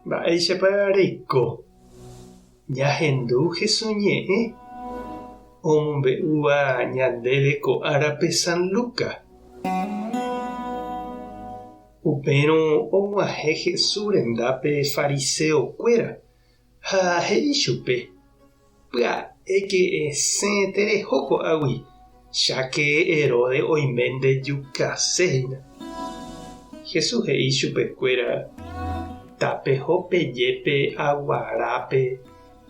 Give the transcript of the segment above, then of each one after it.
Mba'éichapa reiko? Ñahendu Jesús ñe'ẽ omombe'úva ñandéve ko árape San Lucas. Upérõ og̃uahẽ Jesús rendápe fariséo kuéra ha he'i chupe, Pya'éke esẽ tereho ko'águi, cháke Herodes oime ndejukase hína. Jesús he'i chupekuéra, Tapeho peje pe aguarápe,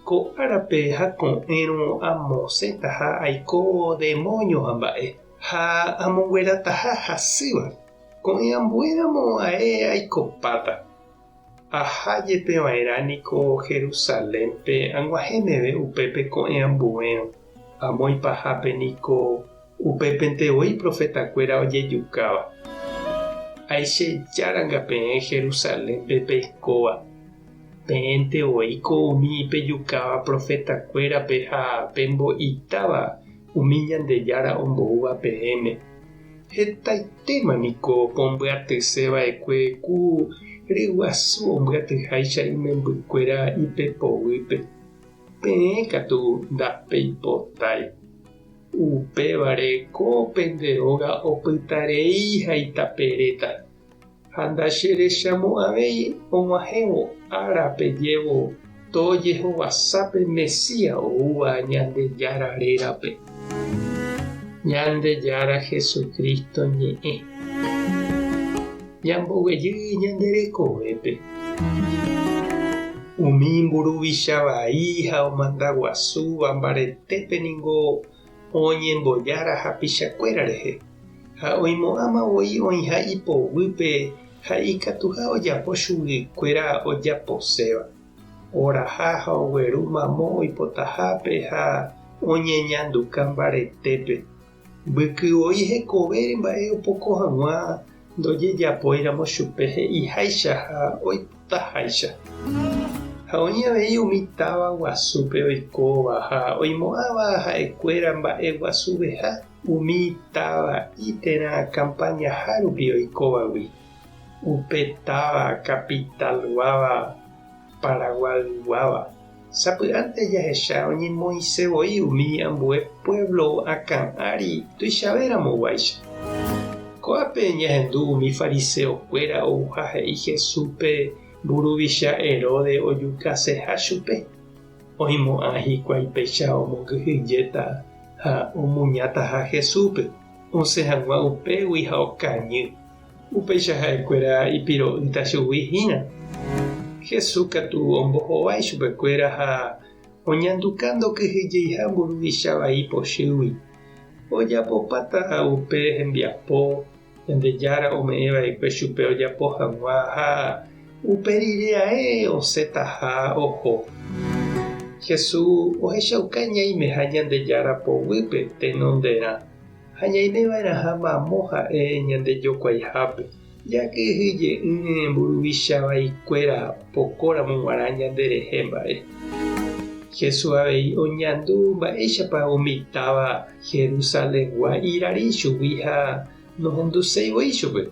ko árape ha ko'ẽrõ amosẽtaha aiko demóño ha mba'e, ha amonguerataha hasýva, ko'ẽ ambuéramo ae aikopáta. Aha jepe va'erã niko Jerusalénpe ag̃uahẽ meve upépe ko'ẽ ambuérõ, amo ipahápe niko upépente voi profetakuéra ojejukáva. Aichejáranga peẽ Jerusalénpe peikóva, peẽnte voíko umi pejukáva profetakuérape ha pembo'itáva umi Ñandejára omboúva peẽme. Hetaitéma niko pombyatyse va'ekue ku ryguasu ombyatyháicha imembykuéra ipepoguýpe. Peẽ katu ndapeipotái. Upévare ko pende róga opyta rei ha itaperéta, ha ndacherechamo'ãvéi og̃uahẽvo ára pejévo tojehovasa pe Mesías oúva Ñandejára rérape. Ñandejára Jesucristo ñe'ẽ. Ñamboguejy ñande rekovépe. Umi mburuvicha vai ha omanda guasúva mbaretépe ningo oñembojára hapichakuéra rehe, ha oimo'ãma voi oĩha ipoguýpe ha ikatuha ojapo chuguikuéra ojaposéva, oraha ha ogueru mamo oipotahápe ha oñeñanduka mbaretépe. Mbyky voi hekovére mba'e opoko hag̃ua ndojejapóiramo chupe he'iháicha ha oipotaháicha. Ha oĩ avei umi táva guasúpe oikóva ha oimo'ãva ha'ekuéra mba'e guasuveha umi tava'i térã kampañaha rupi oikóvagui, upe táva capital-guáva Paraguayguáva. Sapy'ánte jahecha oñemoĩse voi umi ambue pueblo akã ári tuichavéramo guáicha. Ko'ápe ñahendu umi fariseo-kuéra ouha he'i Jesúspe mburuvicha Herodes ojukaseha chupe. Oimo'ã hikuái péicha omongyhyjéta ha omuñataha Jesúspe osẽ hag̃ua upégui ha okañy. Upéicha ha'ekuéra ipiro'ýta chugui hína. Jesús katu ombohovái chupekuéra ha oñanduka ndokyhyjeiha mburuvicha vai pochýgui. Ojapopáta upe hembiapo Ñandejára ome'ẽ va'ekue chupe ojapo hag̃ua ha upe rire ae osẽtaha oho. Jesús ohechauka ñaimeha Ñandejára poguýpe tenonderã. Ha ñaime va'erãha mamo ha'e ñande jokuaihápe, jakyhyje'ỹre mburuvicha vaikuéra opokóramo g̃uarã ñande rehe mba'e. Jesús avei oñandu mba'éichapa umi táva Jerusalengua irari chugui ha nohenduséi voi chupe.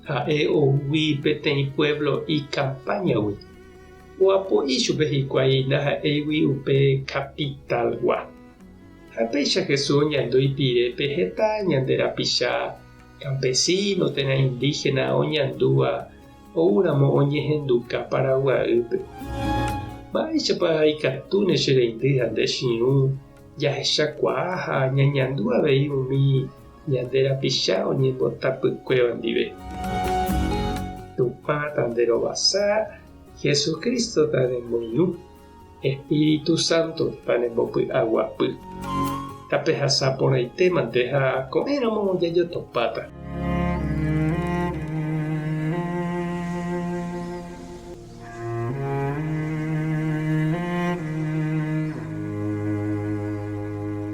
Ha'e oúgui peteĩ puévlo ikampáñagui. Oapo'i chupe hikuái ndaha'éigui upe kapitalgua. Ha péicha Jesús oñandu ipirépe heta ñande rapicha campesino térã indígena oñandúva oúramo oñehenduka Paraguaýpe. Mba'éichapa ikatúne che reindy ha nde che irũ jahechakuaa ha ñañandu avei umi ñande rapicha oñembotapykuéva ndive? Tupã tanderovasa, Jesucristo tanemoirũ. Espíritu Santo tanembopy'aguapy. Tapehasa porãite mante ha ko'ẽramo jajotopáta.